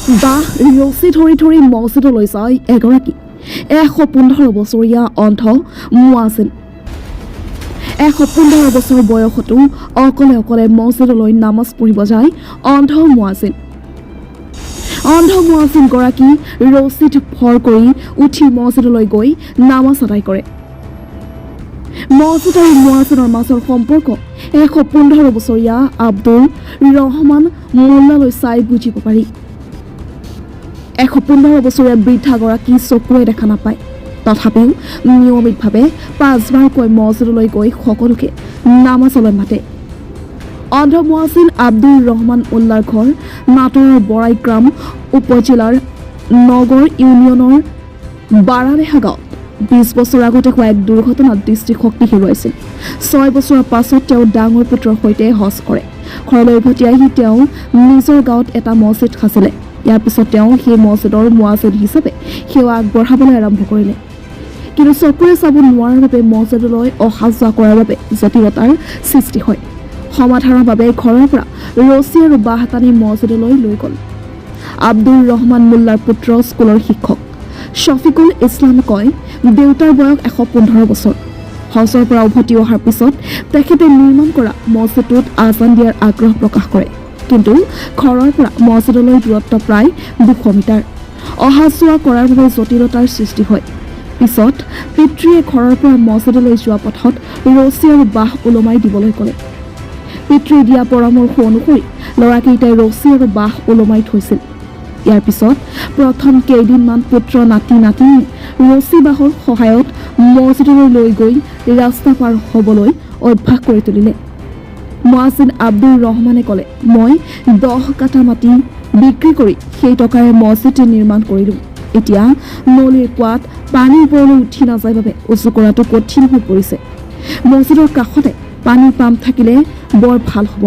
বাঁহ ৰছী ধৰি ধৰি মছজিদলৈ যায় এগৰাকী 115 বছৰীয়া অন্ধ মুৱাজিন। 115 বছৰ বয়সতো অকলে অকলে মছজিদলৈ নামাজ পঢ়িব যায় অন্ধ মুৱাজিন। অন্ধ মুৱাজিনগৰাকী ৰছীত ভৰ কৰি উঠি মছজিদলৈ গৈ নামাজ আদায় কৰে। মছজিদ আৰু মুৱাজিনৰ মাজৰ সম্পৰ্ক 115 বছৰীয়া আব্দুল ৰহমান মোল্লালৈ চাই বুজিব পাৰি। 115 বছৰীয়া বৃদ্ধাগৰাকী চকুৰে দেখা নাপায়। তথাপিও নিয়মিতভাৱে পাঁচবাৰকৈ মছজিদলৈ গৈ সকলোকে নামাজলৈ মাতে। অন্ধ মুৱাজিন আব্দুল ৰহমান মোল্লাৰ ঘৰ নাটোৰৰ বৰাইগ্ৰাম উপজিলাৰ নগৰ ইউনিয়নৰ বাৰালেহা গাঁৱত। 20 বছৰ আগতে হোৱা এক দুৰ্ঘটনাত দৃষ্টিশক্তি হেৰুৱাইছিল। 6 বছৰৰ পাছত তেওঁ ডাঙৰ পুত্ৰৰ সৈতে হজ কৰে। ঘৰলৈ উভতি আহি তেওঁ নিজৰ গাঁৱত এটা মছজিদ সাজিলে। ইয়াৰ পিছত তেওঁ সেই মছজিদৰ মুৱাজিন হিচাপে সেৱা আগবঢ়াবলৈ আৰম্ভ কৰিলে। কিন্তু চকুৰে চাব নোৱাৰাৰ বাবে মছজিদলৈ অহা যোৱা কৰাৰ বাবে জটিলতাৰ সৃষ্টি হয়। সমাধানৰ বাবে ঘৰৰ পৰা ৰছী আৰু বাঁহ টানি মছজিদলৈ লৈ গ'ল। আব্দুৰ ৰহমান মোল্লাৰ পুত্ৰ স্কুলৰ শিক্ষক শফিকুল ইছলামে কয়, দেউতাৰ বয়স 115 বছৰ। হজৰ পৰা উভতি অহাৰ পিছত তেখেতে নিৰ্মাণ কৰা মছজিদটোত আজান দিয়াৰ আগ্ৰহ প্ৰকাশ কৰে। কিন্তু ঘৰৰ পৰা মছজিদলৈ দূৰত্ব প্ৰায় 200 মিটাৰ। অহা যোৱা কৰাৰ বাবে জটিলতাৰ সৃষ্টি হয়। পিছত পিতৃয়ে ঘৰৰ পৰা মছজিদলৈ যোৱা পথত ৰছী আৰু বাঁহ ওলমাই দিবলৈ ক'লে। পিতৃয়ে দিয়া পৰামৰ্শ অনুসৰি ল'ৰাকেইটাই ৰছী আৰু বাঁহ ওলমাই থৈছিল। ইয়াৰ পিছত প্ৰথম কেইদিনমান পুত্ৰ, নাতি, নাতিনীয়ে ৰছী বাঁহৰ সহায়ত মছজিদলৈ লৈ গৈ ৰাস্তা পাৰ হ'বলৈ অভ্যাস কৰি তুলিলে। মুৱাজিন আব্দুৰ ৰহমানে ক'লে, মই 10 কাঠা মাটি বিক্ৰী কৰি সেই টকাৰে মছজিদ নিৰ্মাণ কৰিলোঁ। এতিয়া নলীৰ কুঁৱাত পানী ওপৰলৈ উঠি নাযায় বাবে উজু কৰাটো কঠিন হৈ পৰিছে। মছজিদৰ কাষতে পানীৰ পাম্প থাকিলে বৰ ভাল হ'ব।